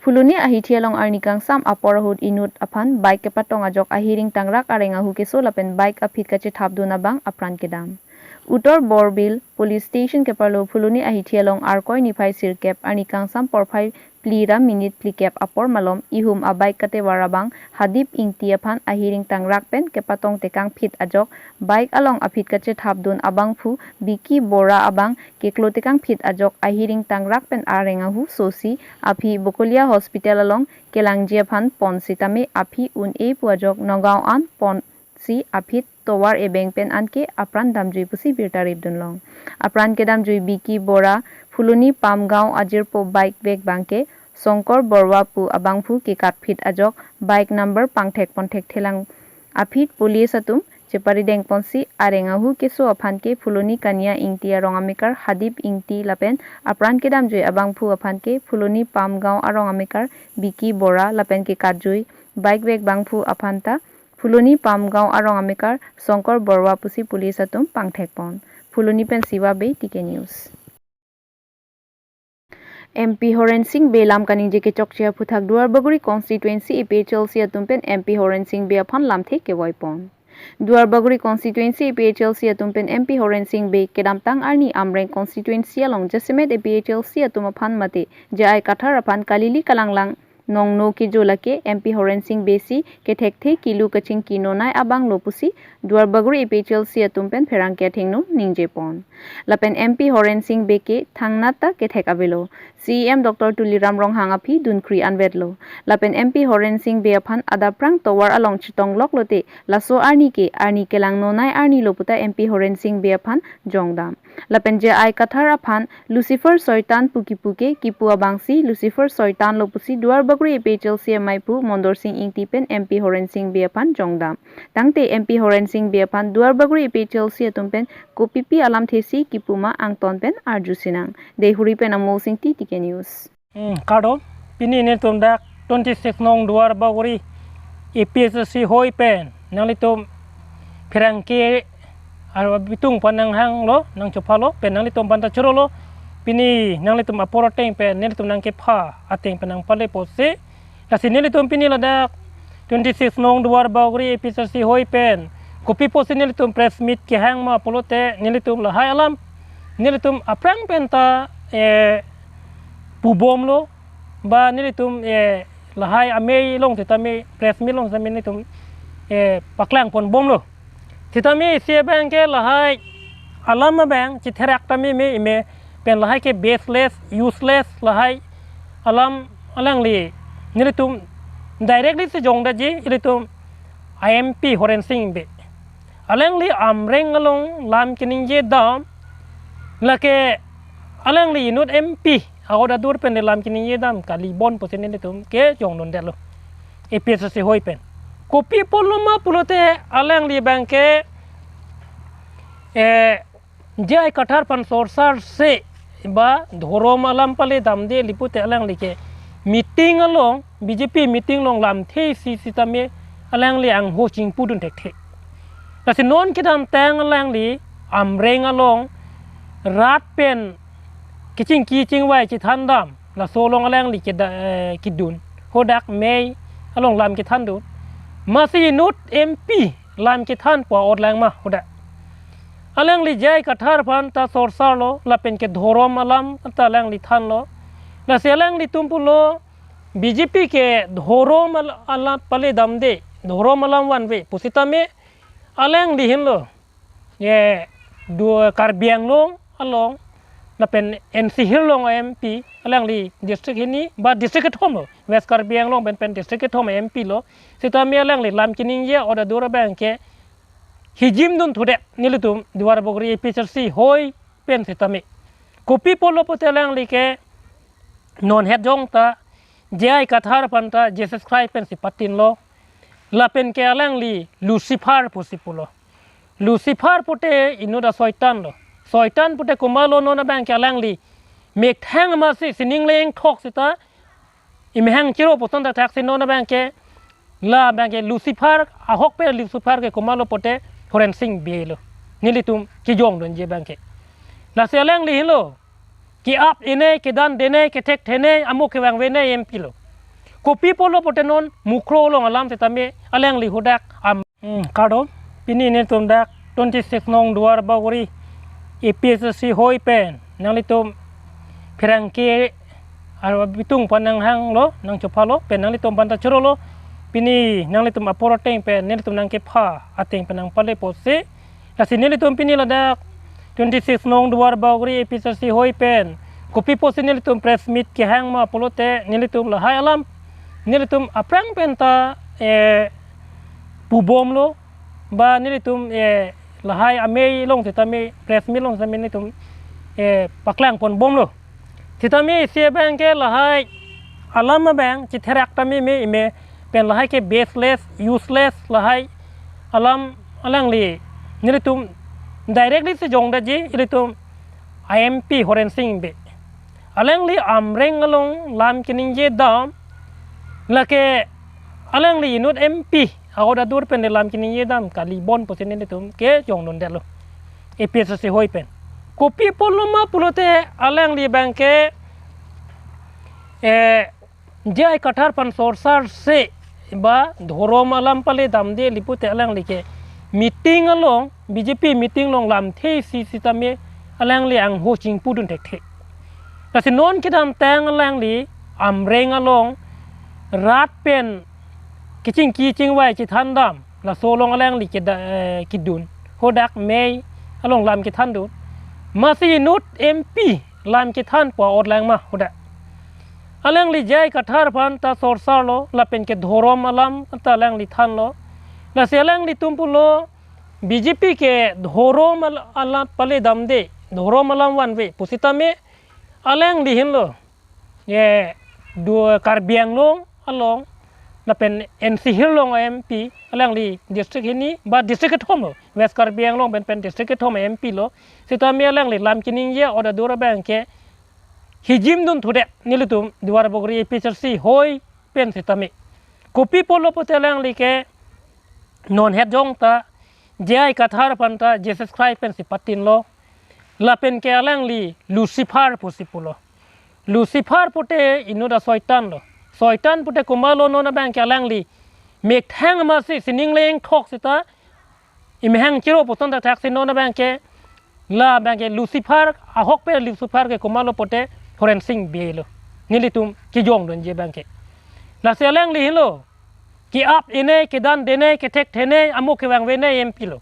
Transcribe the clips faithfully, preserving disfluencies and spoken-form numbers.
Phuloni ahithi along arni kangsam apor ahut inut aphan bike kepatong ajok ahiring tangrak areng ahu keso lapen bike aphit kachethapdun abang apran kedam. Uttar Borbil Police Station keparlo Phuloni ahithi along Arkoi niphai sirkep arni kangsam porphai phli ra minute phlikep apor malom ihum abike katevar abang Hadip Ingti aphan ahiring tangrak pen kepatong tekangphit ajok bike along aphit kachethapdun abangphu Biki Bora abang keklo tekangphit ajok ahiring tangrak pen areng ahu sosi aphi Bokolia Hospital along kelangji aphan pon sitame aphi un-e pu ajok Nagaon an ponsi aphit tovar ebeng pen anke apran damjui pusi birta ripdunlong. Apran kedamjui Biki Bora Phuloni Pamgaon ajirpo bike vek bangke Songkor Borwa pu abangphu kekatphit ajok bike number pangthek ponthek thelang aphi police atum cheparideng ponsi areng ahu keso aphan ke Phuloni Kania Ingti arong amekar Hadip Ingti lapen apran kedamjui abangphu aphan ke Phuloni Pamgaon arong amekar Biki Bora lapen kekatjui bike vek bangphu aphan ta Phuloni Pamgaon arong amekar Songkor Borwa pusi police atum pangthek pon. Phuloni pen Siva Bey, T K News. M P Horen Sing Bey lam kaningje kechokche aphuthak Duarbagori constituency A P H L C atum pen M P Horen Sing Bey aphan lamthe kevoi pon. Duarbagori constituency A P H L C atum pen M P Horen Sing Bey kedamtang arni Amreng constituency along jasemet A P H L C atum aphan mate J I Kathar aphan kalili kalanglang nongno kejo lake M P Horen Sing Bey si kethekthe kilu kachingki nonai abang lo pusi Duarbagori A P H L C atum pen pherangke athengno ningje pon. Lapen M P Horen Sing Bey ke thangnat ta kethek avelo. C E M Doctor Tuliram Ronghang aphi dunkhri anvetlo. Lapen M P Horen Sing Bey aphan adapprang tovar along chetonglok lote laso arni ke arni kelang nonai arni lo puta M P Horen Sing Bey aphan jongdam. Lapen J I Kathar aphan Lucifer Soitan pu kipu ke kipu abangsi Lucifer Soitan lo pusi Duarbagori A P H L C amei pu Mondor Sing Ingti pen M P Horen Sing Bey aphan jongdam. Tangte M P Horen Sing Bey aphan Duarbagori A P H L C atum pen kopipi alamthe si kipu ma angton pen arju sinang. Deihori pen Amo Singti, T K News. Hmm, kardom, pini nelitum dak twenty six nong Duarbagori A P H L C hoi pen nanglitum pherangke ar bitung aphan nanghanglo, nangchophalo, pen nanglitum aphan ta chorolo. Pini nanglitum apor ateng pen nelitum nangkepha ateng pen nangpale pusi. Lasi nelitum pini ladak twenty six nong Duarbagori A P H L C hoi pen kopi pusi nelitum press meet kehang ma pulote nelitum lahai alam nelitum aphrang pen ta, eh, pubomlo, ba nelitum, eh, lahai amei along sitame press meet along sitame nelitum, eh, paklang ponbomlo. Sitame isi abang ke lahai alam abang chitherak tame me ime pen lahai ke baseless, useless lahai alam alangli nelitum directly si jongdetji ilitum M P Horen Sing Bey. Alangli Amreng along lam keningje dam, lake alangli inut M P a-order adur pen lam keningje dam kali bon pusi nelitum kejongdundetlo A P H L C hoi pen. Kopi pulo ma pulote alangli abang ke, eh, J I Kathar aphan sorsar se ba dhorom alam pale damde li pute alangli ke meeting along, B J P meeting along lamthe isi sitame alangli angho chingpudun thekthe. Lasi non kedamtang alangli Amreng along rat pen kechingki chingvai chethan dam, laso along alangli keda-, eh, kedun. Hadak mei along lam kethandun. Masi inut M P lam kethan pu a-ot lang ma hadak. Alangli J I Kathar aphan ta sorsarlo, lapen ke dhorom alam ta alangli thanlo. Lasi alanglitum pulo B J P ke dhorom al-, alam pale damde, dhorom alam vanve pusitame alangli henlo. Ye, du Karbi Anglong along, lapen N C Hills along M P, alangli district hini, ba district kethom lo, West Karbi Anglong pen pen district kethom M P lo, sitame alangli lam keningje a-order adur abang ke hijim dun thudet nelitum Duarbagori A P H L C hoi pen sitame. Kopi pulo pute alangli ke non het jong ta J I Kathar aphan ta Jesus Christ pensi patinlo. Lapen ke alangli Lucifer pusi pulo. Lucifer pute inut a-Soitan lo. Soitan pute komatlo non abang ke alangli methang masi sining leng thok sita imhang chiro puson ta thak si non abang ke la abang ke Lucifer ahok pen Lucifer ke komatlo pute Horen Sing Bey lo. Nelitum kejongdunji abang ke. Lasi alangli henlo ke-ap enei, kedan denei, kethekthei nei, amo kevangve nei M P lo. Kopi apotlo pute non Mukroh along alam setame alangli hadak am, hmm, kardom, pini nelitum dak twenty-six nong Duar Bagori A P H L C hoi pen nanglitum pherangke abitung aphan nanghanglo, nangchophalo, pen nanglitum aphanta chorolo. Pini nanglitum apor ateng pen nelitum nangkepha ateng pen nangpale apotsi, lasi nelitum pini ladak twenty-six nong Duar Bagori A P H L C hoi pen kopi apotsi nelitum press meet kehang ma pulote, nelitum lahai alam nelitum aphrang penta, eh, pubomlo, ba nelitum, eh, lahai amei along setame, press meet along setame nelitum, eh, paklang ponbomlo. Setame isi abangke lahai alam abang chitherak tame me ime pen lahai ke baseless, useless lahai alam alangli nelitum directly si jongdetji ilitum I M P Horen Sing Bey. Alangli Amreng along lam keningje dam, lake alangli inut M P a-order adur pen lam keningje dam kali bon pusi nelitum kejongdundetlo A P H L C hoi pen. Kopi apotlo ma pulote alangli abangke, eh, J I Kathar aphan sorsar se ba dhorom alam pale damde ili pute alangli ke meeting along, B J P meeting along lamthe isi setame alangli angho chingpudun thekthe. Lasi non kedamtang alangli Amreng along rat pen kechingki chingvai chethan dam, laso along alangli keda-, eh, kedun. Hadak mei along lam kethandun. Masi inut M P lam kethan pu a-ot lang ma hadak. Alangli J I Kathar aphanta sorsarlo, lapen ke dhorom alam ta alangli thanlo. Lasi alanglitum pulo B J P ke dhorom al-, alam pale damde, dhorom alam vanve pu setame alangli henlo. Ye, do Karbi Anglong along lapen N C Hills along M P, alangli district hini ba district kethom lo, West Karbi Anglong pen pen district kethom M P lo. Setame alangli lam keningje a-order adur abangke hijim dun thudet nelitum Duar Bagori A P H L C hoi pen setame. Kopi apotlo pute alangli ke non het jong ta J I Kathar aphanta Jesus Christ pensi patinlo. Lapen ke alangli Lucifer pusi pulo. Lucifer pute inut a-Soitan lo. Soitan pute komatlo, non abangke alangli methang masi sining lengthok seta imhang chiro puson thakthak si non abangke, la abangke Lucifer, ahok pen Lucifer ke komatlo pute Horen Sing Bey lo. Nelitum kejongdunji abangke. Lasi alangli henlo ke-ap enei, kedan denei, kethek thenei, amo kevangvenei M P lo.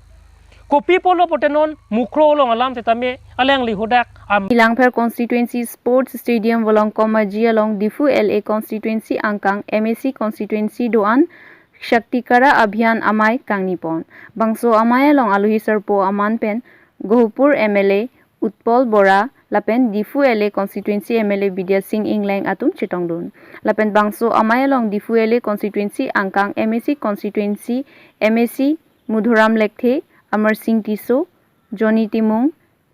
Kopi apotlo pute non Mukroh along alam setame alangli hadak am- Langpher Constituency Sports Stadium Volongkom Aji along Diphu L A Constituency angkang M A C Constituency do-an Shaktikara Abhiyan amei kangni pon. Bangso amei along alohi sarpo aman pen Gohpur M L A Utpal Bora lapen Diphu L A Constituency M L A Bidya Sing Engleng atum chetongdun. Lapen bangso amei along Diphu L A Constituency angkang M A C Constituency M A C Madhuram Lekthe, Amar Sing Tisso, Johnny Timung,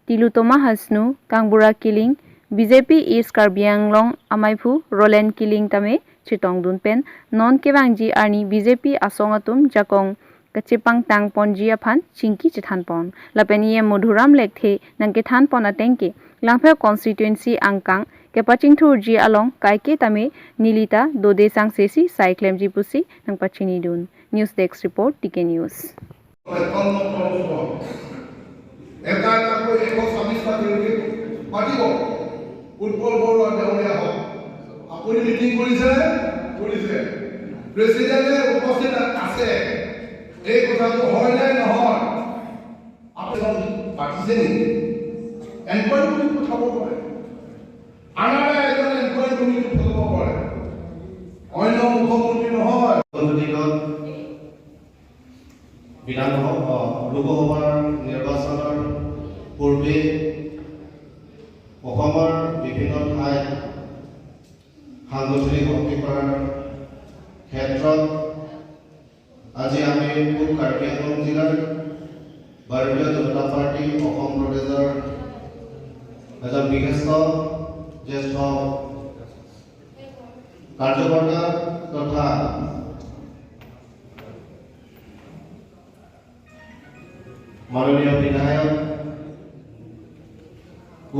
Tilottama Hasnu, Kangbura Killing, B J P East Karbi Anglong ameiphu Roland Killing tame chetongdun pen non kevangji arni B J P asong atum jakong kachepangtang ponji aphan chingki chethan pon. Lapen E M Madhuram Lekthe nangkethan pon ateng ke Langpher Constituency angkang kepachingthurji along kaike tame nelita dode sangse si sai klemji pusi nangpachinidun. News Desk Report, T K News. এটা এটাকৈ এশ ছাব্বিছটা কেণ্ডিডেট পাতিব। উৎপল বৰুৱা ডাঙৰীয়া হওক। আপুনি মিটিং কৰিছেনে? কৰিছে। প্ৰেচিডেণ্টে উপস্থিত আছে। এই কথাটো হয় নে নহয়? আপুনি পাতিছে নেকি? এনকুৱাৰী কৰি পঠাব পাৰে। আনাৰে এজন এনকুৱাৰী কমিটি পঠাব পাৰে। অন্য মুখ্যমন্ত্ৰী নহয়। গতিকে বিধানসভা, অ, লোকসভাৰ নিৰ্বাচনৰ পূৰ্বে অসমৰ বিভিন্ন ঠাইত সাংগঠনিক শক্তি কৰাৰ ক্ষেত্ৰত আজি আমি পূব কাৰ্বি আংলং জিলাৰ ভাৰতীয় জনতা পাৰ্টি অসম প্ৰদেশৰ এজন বিশিষ্ট জ্যেষ্ঠ কাৰ্যকৰ্তা তথা মাননীয় বিধায়ক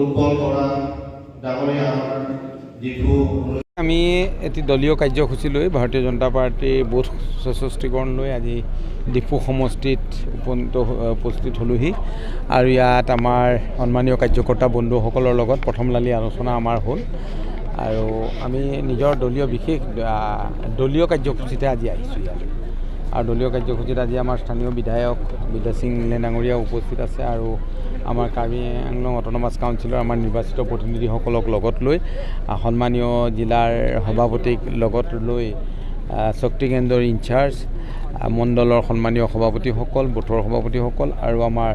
উৎপল বৰা ডাঙৰীয়া আমাৰ ডিফু আমি এটি দলীয় কাৰ্যসূচী লৈ ভাৰতীয় জনতা পাৰ্টীৰ বুথ সশস্ত্ৰীকৰণ লৈ আজি ডিফু সমষ্টিত উপনীত, উপস্থিত হ'লোহি আৰু ইয়াত আমাৰ সন্মানীয় কাৰ্যকৰ্তা বন্ধুসকলৰ লগত প্ৰথম লানি আলোচনা আমাৰ হ'ল আৰু আমি নিজৰ দলীয় বিশেষ, আহ, দলীয় কাৰ্যসূচীতে আজি আহিছোঁ ইয়াত। আৰু দলীয় কাৰ্যসূচীত আজি আমাৰ স্থানীয় বিধায়ক বিদ্যা সিং ইংলেণ্ড ডাঙৰীয়া উপস্থিত আছে আৰু আমাৰ কাৰ্বি আংলং অট'নমাছ কাউন্সিলৰ আমাৰ নিৰ্বাচিত প্ৰতিনিধিসকলক লগত লৈ, আহ, সন্মানীয় জিলাৰ সভাপতিক লগত লৈ, আহ, শক্তি কেন্দ্ৰৰ ইনচাৰ্জ, আহ, মণ্ডলৰ সন্মানীয় সভাপতিসকল, বুথৰ সভাপতিসকল আৰু আমাৰ,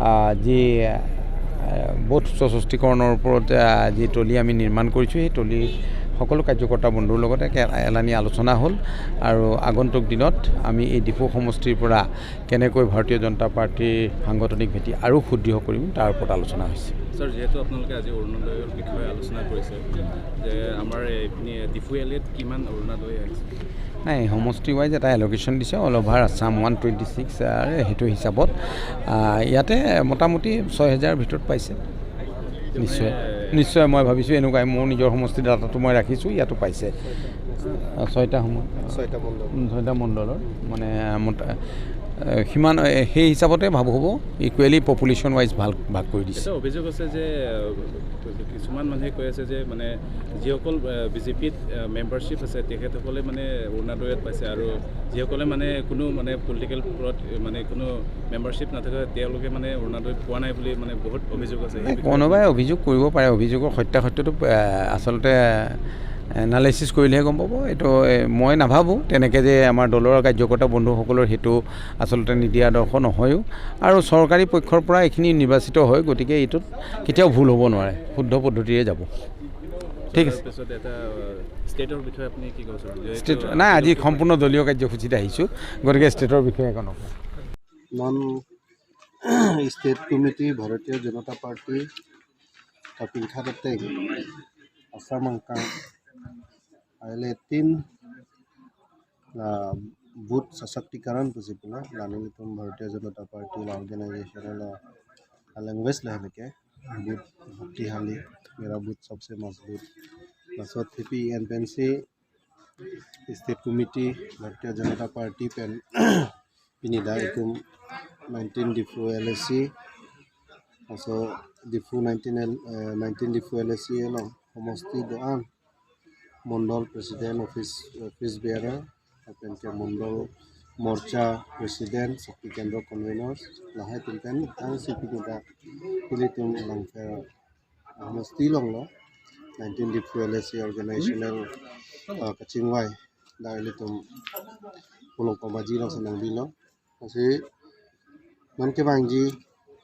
আহ, যি, আহ, বুথ সশস্ত্ৰীকৰণৰ ওপৰত, আহ, যি টলি আমি নিৰ্মাণ কৰিছোঁ, সেই টলি সকলো কাৰ্যকৰ্তা বন্ধুৰ লগতে কে-, এলানি আলোচনা হ'ল আৰু আগন্তুক দিনত আমি এই ডিফু সমষ্টিৰ পৰা কেনেকৈ ভাৰতীয় জনতা পাৰ্টীৰ সাংগঠনিক ভেটি আৰু সুদৃঢ় কৰিম, তাৰ ওপৰত আলোচনা হৈছে। ছাৰ, যিহেতু আপোনালোকে আজি অৰুণোদয়ৰ বিষয়ে আলোচনা কৰিছে যে আমাৰ এইপিনে ডিফু এলিত কিমান অৰুণোদয় আহিছে? নাই, সমষ্টি ৱাইজ এটা এল'কেশ্যন দিছে, all over Assam one twenty six, ah, সেইটো হিচাপত, আহ, ইয়াতে মোটামুটি ছয় হেজাৰৰ ভিতৰত পাইছে। নিশ্চয়, নিশ্চয় মই ভাবিছোঁ এনেকুৱাই, মোৰ নিজৰ সমষ্টিৰ ডাটাটো মই ৰাখিছোঁ, ইয়াতো পাইছে। আহ, ছয়টা সময়, ছয়টা মণ্ডল। উম, ছয়টা মণ্ডলৰ, মানে, মোটা-, আহ, সিমান, আহ, সেই হিচাপতে ভাগ হ'ব, ইকুৱেলি পপুলেশ্যন ৱাইজ ভাগ, ভাগ কৰি দিছে। এটা অভিযোগ আছে যে, আহ, কিছুমান মানুহে কৈ আছে যে, মানে, যিসকল, আহ, বিজেপিত, আহ, মেম্বাৰশ্বিপ আছে, তেখেতসকলে, মানে, অৰুণোদয়ত পাইছে আৰু যিসকলে, মানে, কোনো, মানে, পলিটিকেল ওপৰত, আহ, মানে, কোনো মেম্বাৰশ্বিপ নাথাকে, তেওঁলোকে, মানে, অৰুণোদয় পোৱা নাই বুলি, মানে, বহুত অভিযোগ আছে। সেই নাই, বিষয়ে কোনোবাই অভিযোগ কৰিব পাৰে, অভিযোগৰ সত্যাসত্যটো, আহ, আচলতে এনালাইচিছ কৰিলেহে গম পাব। এইটো, এ, মই নাভাবোঁ তেনেকে যে আমাৰ দলৰ কাৰ্যকৰ্তা বন্ধুসকলৰ সেইটো আচলতে নীতি আদৰ্শ নহয়ো। আৰু চৰকাৰী পক্ষৰ পৰা এইখিনি নিৰ্বাচিত হয়, গতিকে এইটোত কেতিয়াও ভুল হ'ব নোৱাৰে, শুদ্ধ পদ্ধতিৰে যাব। ঠিক আছে। তাৰপিছত এটা, আহ, ষ্টেটৰ বিষয়ে আপুনি কি ক'ব বিচাৰে? যিহেতু ষ্টেট, নাই, আজি সম্পূৰ্ণ দলীয় কাৰ্যসূচীত আহিছোঁ, গতিকে ষ্টেটৰ বিষয়ে একো নকওঁ। Non State Committee Bharatiya Janata Party kapingkhat ateng Assam angkang aile tin la booth sashaktikarn pusi pula, la nelitum Bharatiya Janata Party la organization la language la heneke, booth bhakti hali, mera booth sabse mazboot. Laso thipi en pensi State Committee Bharatiya Janata Party pen pini dak itum nineteen Diphu L A C, laso Diphu nineteen L-, eh, nineteen Diphu L A C along homosti do-an, Mondol President, Office, Office Bearer, lapen ke Mondol Morcha President, Shakti Kendra Conveners, lahai atum pen tangsi pini dak ilitum Langpher homosti along lo, nineteen Diphu L A C organizational, uh, kachingvai dak ilitum Pulong Pamaji alongsi nangbi lo. Lasi non kevangji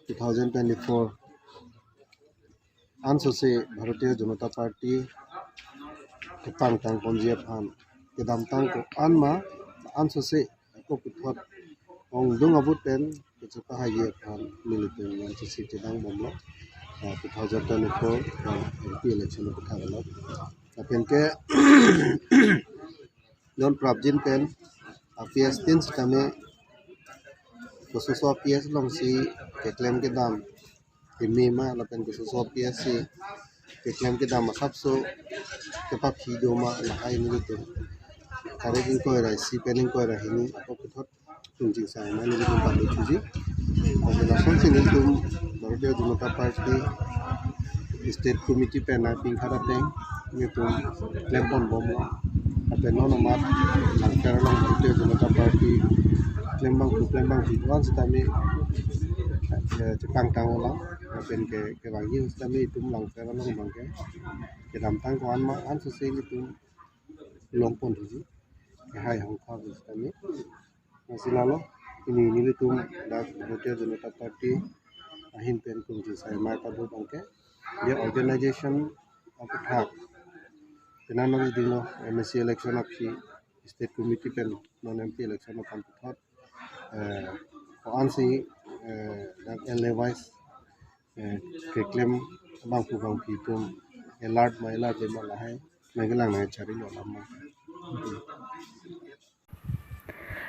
two thousand twenty-four ansose Bharatiya Janata Party kepangtang ponji aphan kedamtang ko-an ma, ansose ako puthot ongdung abut pen kachepahai aphan nelitum ansose chedang bomlo, ah, two thousand twenty-four, ah, M P election aphuthak lo. Lapen ke non prapjin pen A P S tin sitame, kososo A P S alongsi keklem kedam heme ma, lapen kososo A P S si keklem kedam asapso kepaphi do ma, lahai nelitum tarik ingkoi ra isi pen ingkoi ra hini ako puthot chingsaima nelitum pado thuji. Lapen lasonsi nelitum Bharatiya Janata Party State Committee pen apingkhat ateng nelitum klem pon bomlo. Lapen non amat Langpher along Bharatiya Janata Party klembangphu klembangphi do-an sitame, eh, chepangtang olang. Lapen ke, kevangji sitame itum Langpher along abang ke kedamtang ko-an ma ansose nelitum long pon thuji. Kehai hongkha sitame. Lasi lalo, pini nelitum dak Bharatiya Janata Party ahin pen kum chingsaima ta do abang ke, the organization aphuthak penang nang dinglo, M A C election aphi, State Committee pen non M P election aphan puthot, eh, ko-ansi, eh, dak L A wise, eh, keklem bangphu bangphi atum alert ma alert ma lahai nangkelang nangcharilo alam ma.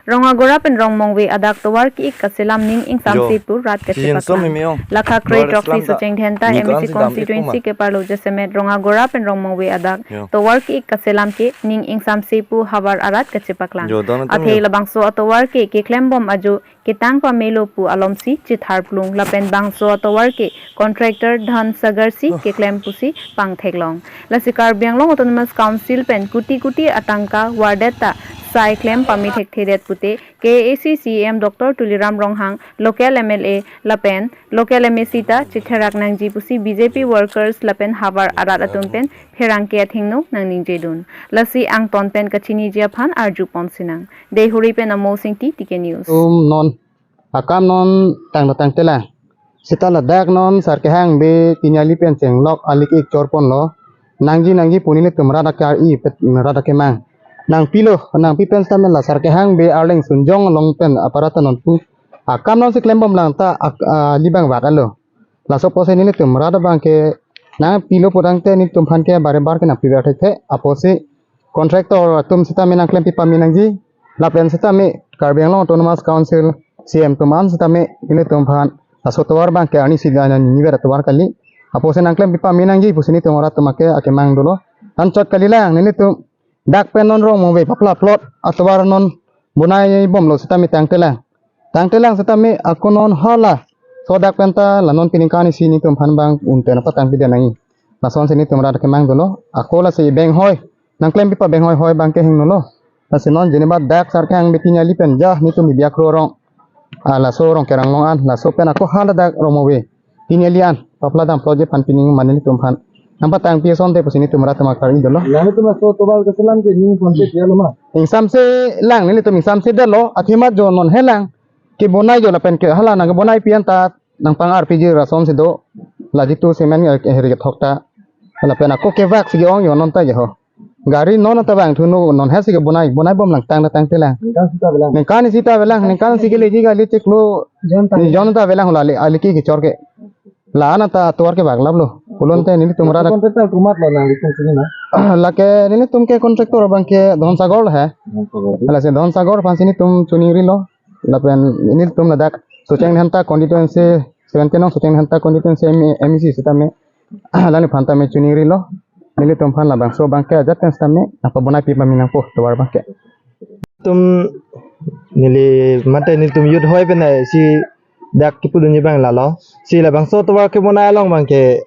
Rongagora pen Rongmongve adak tovar ki-ik kaselam ning ingsamse pu rat kachepaklang. Lakha krei throksi Socheng Dhenta M A C constituency keparlo jasemet Rongagora pen Rongmongve adak tovar ki-ik kaselam ke ning ingsamse pu havar arat kachepaklang. Athe labangso atovar ke keklembom ajo ketang pamelo pu alomsi chethar plung lapen bangso atovar ke contractor Dhan Sagar si keklem pusi pangtheklong. Lasi Karbi Anglong Autonomous Council pen kuti kuti atangka vardet ta sai klem pame thekthedet pute K A A C C E M Doctor Tuliram Ronghang, local M L A lapen local M A C ta chetherak nangji pusi B J P workers lapen havar arat atum pen pherangke athengno nangningjedun. Lasi angton pen kachiniji aphan arjupon sinang. Deihori pen Amo Singti, T K News. Tum non akam non tang tangtelang. Seta ladak non Sarkehang Bey tiniali pen chenglok alik ik chorponlo. Nangji nangji pu nelitum rat akar-i pet rat akemang. Nangpilo, nangpi pen stamela Sarkehang Bey arleng sunjong along pen aparata nonpu akam nonsi klembomlang ta ak-, ah, libang vak alo. Laso apotsi nelitum rat abang ke nangpilo putangte nelitum aphan ke bare bar ke nangpi bar thekthe apotsi contractor atum sitame nangklempi pame nangji. Lapen sitame Karbi Anglong Autonomous Council C M atum an sitame nelitum aphan laso tovar abang ke arnisi nangniver atovar kali. Apotsi nangklempi pame nangji pusi nelitum rat atum ke akemang dolo. Anchot kalilang nelitum dak pen non Rongmongve papla plot atovar non bonaibomlo sitame tangtelang. Tangtelang sitame ako non hala sodak pen ta la non piningkan isi nelitum aphan bang unten apa tangpi dia nangi. Lasonsi nelitum rat akemang dolo. Ako lasi benghoi nangklempi pa benghoi hoi abang ke hingno lo. Lasi non jeniba dak Sarkehang Bey tiniali pen ja nelitum biak ro rong. Ah, laso Rongkerang along an, laso pen ako hala dak Rongmongve tiniali an papla dam plot je aphan pining mane nelitum aphan nangpatangpi asonte pusi nelitum rat atum akar-i dolo. Nelitum laso tovar kaselam ke ning ingsamse dia lo ma? Ingsamselang, nelitum ingsamse detlo, athema jo non helang kebonai jo lapen ke hala nangkebonaipi an ta nangpang-arpiji rat asonsi do. La jitu cement, eh, heri kethok ta lapen ako kevak si ke-ong jo non ta jo ho. Gari non ta vangthu no, non hesi kebonai, bonaibomlang tang tangtelang. Ningkan sita avelang. Ningkan sita avelang, ningkan si keleji kali chiklo. Jon ta avelang la le, aliki kechor ke. La-an ta tovar ke baglaplo. Pulote nelitum rat. Contractor komatlo nanglitum chini na? Lake nelitum ke contractor abang ke Dhon Sagar lo he. Dhon Sagar. Lasi Dhon Sagar aphansi nelitum choningrilo. Lapen nelitum ladak Socheng Dhenta constituency, seventeen nong Socheng Dhenta constituency M-, M A C sitame. Lani aphan tame choningrilo. Nelitum aphan labangso abang ke ajat kan sitame nangpabonaipi pame nangpo tovar abang ke. Tum neli mate nelitum youth hoi pen si dak kipudunji abang lalo. Si labangso tovar kebonai along abang ke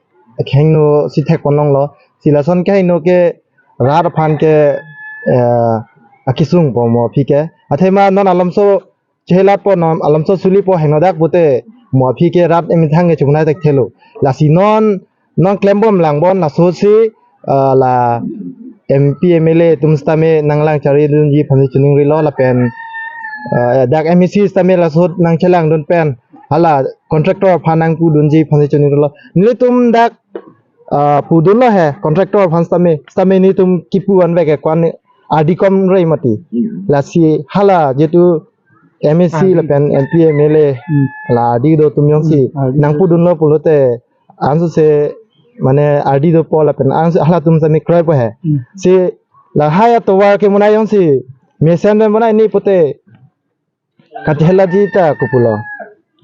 hingno si thekponlonglo. Si lason ke hingno ke rat aphan ke, eh, akisung po mo aphi ke. Athema non alomso chelatpo, non alomso sulipo hingno dak pute mo aphi ke rat emethang ke chubnai thekthelo. Lasi non non klembomlang bon laso si, ah, la M P M L A atum sitame nanglang charidunji aphansi choningrilo lapen, ah, dak M A C sitame laso nangchelangdun pen hala contractor aphan nangpudunji aphansi choningrilo. Nelitum dak, ah, pudunlo he contractor aphan sitame, sitame nelitum kipu anvek ke ko-an ardi kom rei mati. Hmm. Lasi hala jitu M A C lapen M P M L A la ardi do atum jongsi nangpudunlo pulote ansose mane ardi dopo lapen anso halatum sitame kroipo he. Hmm. Si lahai atovar kebonai jongsi mesen pen bonai ni pute kachehelaji ta kopulo.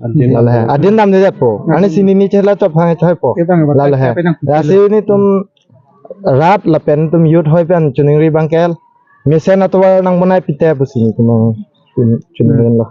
Adin. Lalo he. Adin damde jatpo. Ani sini ni chehela chop hang choipo. Lalo he. Lasi nelitum rat lapen nelitum youth hoi pen choningri abang ke mesen atovar nangbonai pite pusi nelitum choningri lo.